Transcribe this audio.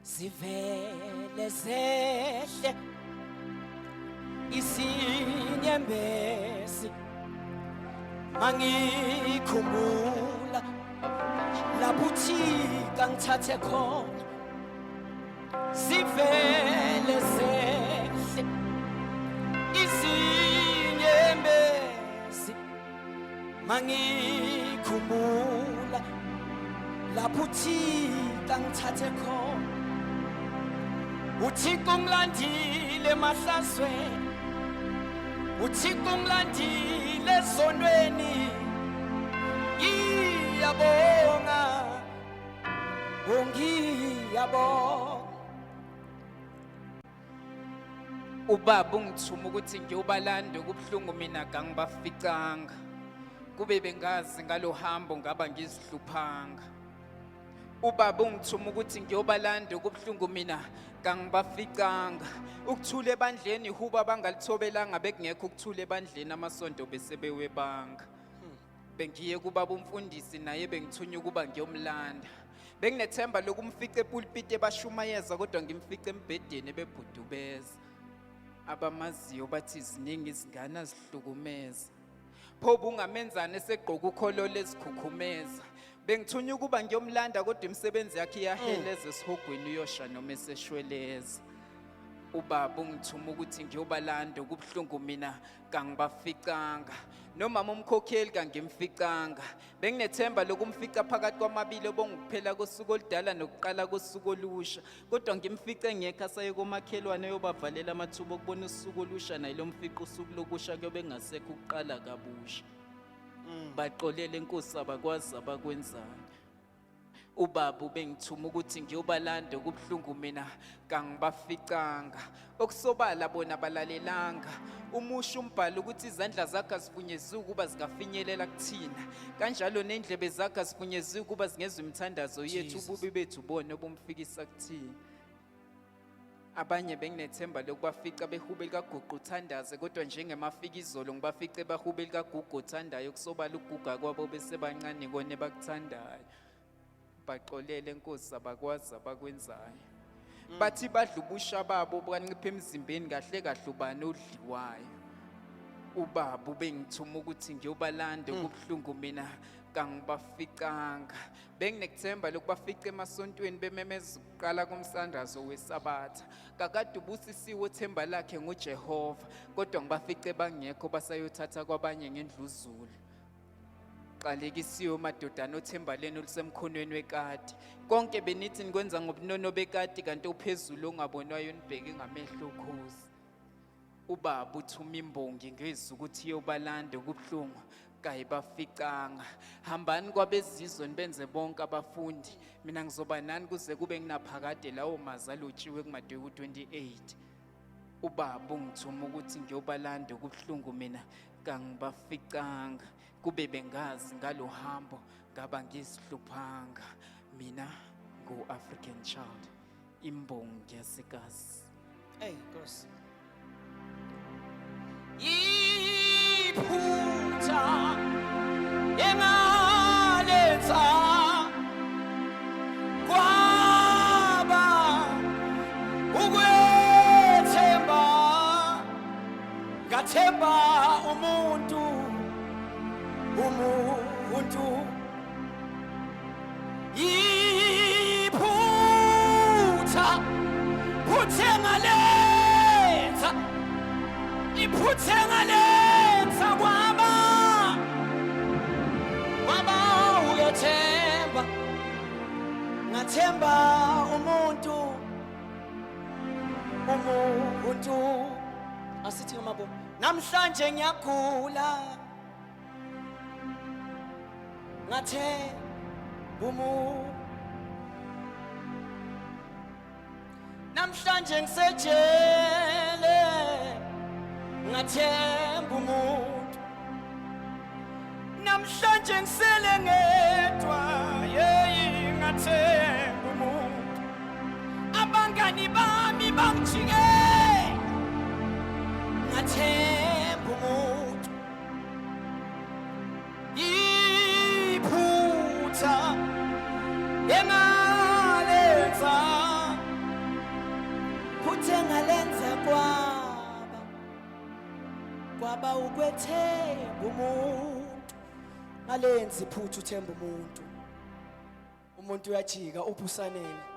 Zivele zehle isinyembezi mangikhumbula lapho uthika ngithathe khona zivele zehle izinyembezi mangikhumbula lapho uthika ngithathe khona. Uthixo ungilandile emahlazweni, uthixo ungilandile ezonweni, ngiyabonga, ngiyabonga. Ubaba ungithuma ukuthi ngiyobalanda, kubuhlungu mina kangibaficanga. Kube bengazi ngalohambo ngaba ngizihluphanga. Ubaba ungithuma ukuthi ngiyobalanda, kubuhlungu mina kangibaficanga. Ukuthula ebandleni ihubo abangalithobelanga, bekungekho ukuthula ebandleni, amasonto besebewebanga. Bengiye kubaba umfundisi naye bengithunywa ukuba ngiyomlanda. Benginethemba lokumfica epulpiti ebashumayeza, kodwa ngimfice embhedeni ebebhudubeza. Abamaziyo bathi ziningi izingane azihlukumeza. Pho bungamenzani esegqoka ukholo lezikhukhumeza? Bengithunywa ukuba ngiyomlanda, kodwa imisebenzi yakhe iyaheleza esihogweni, uyosha noma eseshweleza. Ubaba ungithuma ukuthi ngiyobalanda, kubuhlungu mina kangibaficanga. Nomama umkhokheli kangimficanga. Benginethemba lokumfica phakathi kwamabili obongukuphela kosuku oludala nokuqala kosuku olusha, kodwa ngimfice ngekho, asaye komakhelwane eyobavalela amathuba okubona usuku olusha, naye lomfica usuku lokusha kuyobe kungasekho ukuqala kabusha. Baxolele Nkosi, abakwazi abakwenzayo. Ubaba ubengithuma ukuthi ngiyobalanda, kubuhlungu mina kangibaficanga. Okusobala bona balalelanga. Umusho umbhalo ukuthi izandla zakhe azifunyeziwe ukuba zingafinyelela kuthina, kanjalo nendlebe zakhe azifunyeziwe ukuba zingezwa imithandazo yethu. Ububi bethu bona obumfikisa kuthina. Abanye benginethemba lokubafica behube likaguqa uthandaze, kodwa njengemafika izolo ngibafice bahube likagugu othandayo, kusobala ukuguga kwabo besebancane kone bakuthandayo. Baxolele Nkosi, abakwazi abakwenzayo. Bathi badla ubusha babo bancipha emzimbeni, kahle kahle ubani odliwayo? Ubaba ubengithuma ukuthi ngiyobalanda, kubuhlungu mina kangibaficanga. Benginethemba lokubafica emasontweni bememeza ukuqala komsandazo wesabatha. Kakade ubusisiwe themba lakhe nguJehova, kodwa ngibafice bangekho, basayothatha kwabanye ngendluzula. Qalekisiwe madodana othemba lenu lisemkhonweni wekati. Konke benithi nikwenza ngobunono bekati, kanti ophezulu ongabonwayo nibheke ngamehlo okhozi. Ubaba uthuma imbongi ngezwi ukuthi iyobalanda, kubuhlungu kayibaficanga. Hambani kwabezizwe nibenze bonke abafundi, mina ngizoba nani kuze kube nginaphakade. Lawo mazwi alotshiwe kuMatewu 28. Ubaba ungithuma ukuthi ngiyobalanda, kubuhlungu mina kangibaficanga. Kube bengazi ngalo hambo ngaba ngizihluphanga. Mina ngu-African Child, imbongi yasekasi. Hey Nkosi. Iphutha engalenza kwaba ukwethemba, ngathemba umuntu, umuntu. Iphutha phuthe ngaletha, iphuthe ngaletha kwaba uyethemba, ngathemba umuntu, umuntu. Asithi ngamabo, namhlanje ngiyagula, ngathe bumu, namhlanje ngisejele, ngathemba umuntu, namhlanje ngisele ngedwa, yeyi, ngathemba umuntu, abangani bami bangijike, ngathemba umuntu. Iphutha engalenza Kwaba ukwethemba umuntu, ngalenza iphutha uthemba umuntu. Umuntu uyajika, uphusanele.